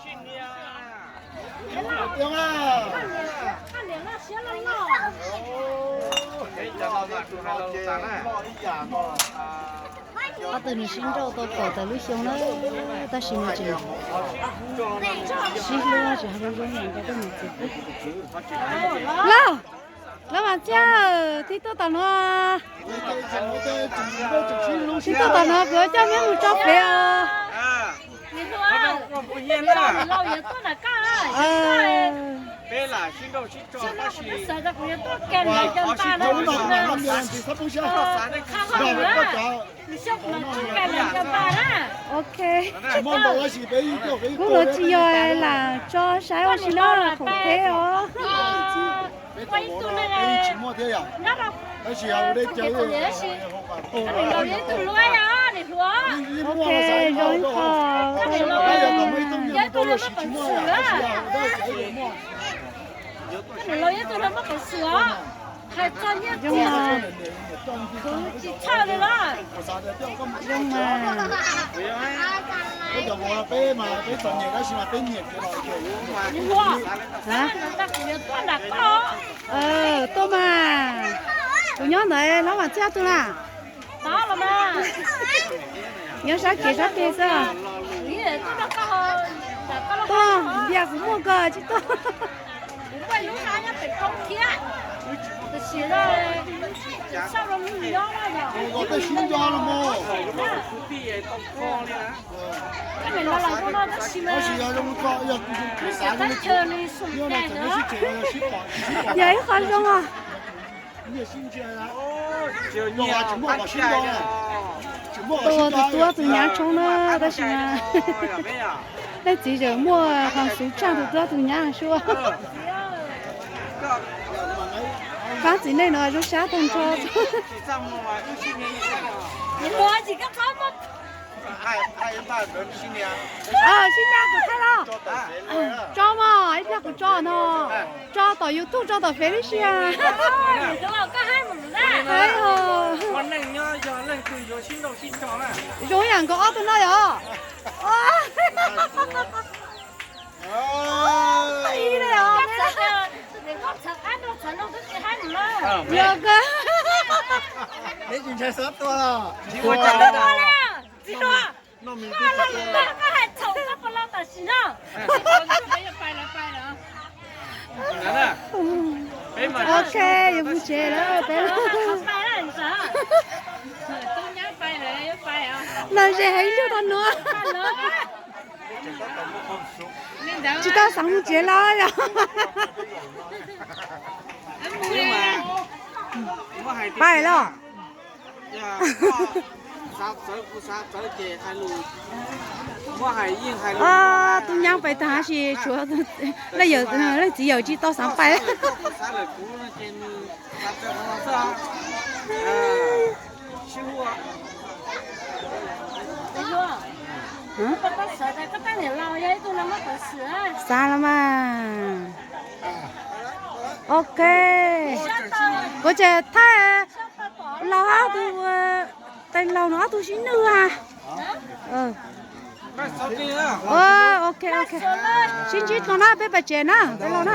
Ob tug nws sib nrauj tau kaum tawm lub xyoo na, tab sis mas tseem sib hlub tseem zoo zoo li cov peb niam txiv xwb. Lauj, Lauj Vam Txiaj, tib tuaj tom no, tib tuaj tom no kuv coj neb mus tso plev os. Ok. Kuv los tsis yog lam tso saib ua si na, khoom teb os. Ok, zoo ib qho. Zoo mas. Zoo mas. Hab? Tuaj mas. Kuv nyob ntawd, Lauj Vam Txiaj tuaj na. Nyob sab kev sab peg xwb. Tuaj, yam kuv muaj koj tsis tuaj. Yog ib qho zoo os. Tus, tus tub tus nyab tshoob na, tab sis leej txiv tseem muaj qhov xwv tshaj tus tub tus nyab sua. Pab txiv neej no zoo sab tag nrho. Sib nyiam kuv thaij los? Tso mas, ib pliag kuv tso no. Tso tom YouTube, tso tom Face lub sia. Zoo yam nkaus ob tug no yom. Ib li os. Yog kawg. Txiv Hluas, koj hais txhaum koj puas los tam sim no? Ok, yuav mus tsev lawm peb. Los ze heev ib tug tau nuav. Tsis tau xav mus tsev lawm yom. Pais los? Tub nyab pais tag tab sis tshuav leej yawm leej txiv yawm tsis tau xav pais. Xav los mas. Ok. Kuv tseem thaij laus ob tug, tais laus no ob tug sib nwj ha. Ok, ok. Sib ntsib dlua na, peb pais tsev na, peb los na.